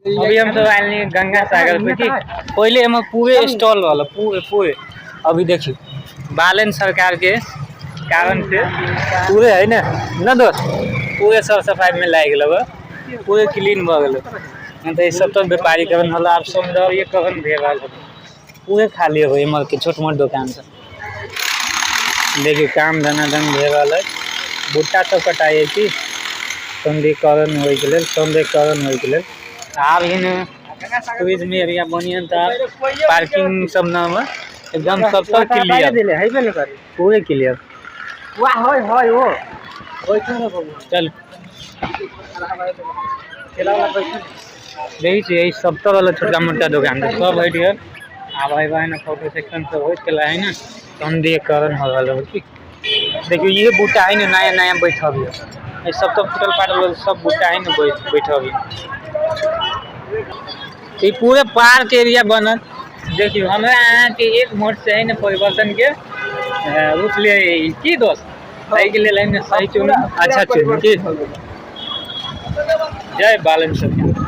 अभी हम सब आयल रहियै गंगा सागर पे की। पहिले एमे पूरे स्टॉल रहल, पूरे पूरे। अभी देखियो बालन सरकार के कारण से पूरे है ने न दोस्त, पूरे सर सफाई में लागि गेल, पूरे क्लीन भऽ गेल। नहि तऽ ई सब तऽ व्यापारीकरण होल, आब सौंदर्यकरण भए रहल है। पूरे खाली हो एम्हर के छोट मोट दोकान सब। देखियो काम धनाधन भए रहल है। भुट्टा सब कटाइ है की सौंदर्यकरण होइके लेल, सौंदर्यकरण होइके लेल। आब ही ने टूरिज्म एरिया बनियन तऽ पार्किंग सब न है, एकदम सब सब क्लियर, हेबे न करे, पूरे क्लियर। वाह होय होय ओ चल देखै छियै सब तो वाला छोटका मोटका दोकान सब हटि गेल। आब है ने फोटो सेक्शन सब होइत गेल है ने, सौंदर्यकरण हो रहल है की। देखियो ये बूटा है ने नया नया बैठल है, सब तो फुटल फाटल सब बूटा है ने बैठल है। ई पूरे पार्क एरिया बनल। देखियो हमरा अहाँके एक वोट से है ने परिवर्तन के रूप ले की दोस्त, एहिके लेल है ने सही चुनू, अच्छा चुनू की। जय बालन सरकार।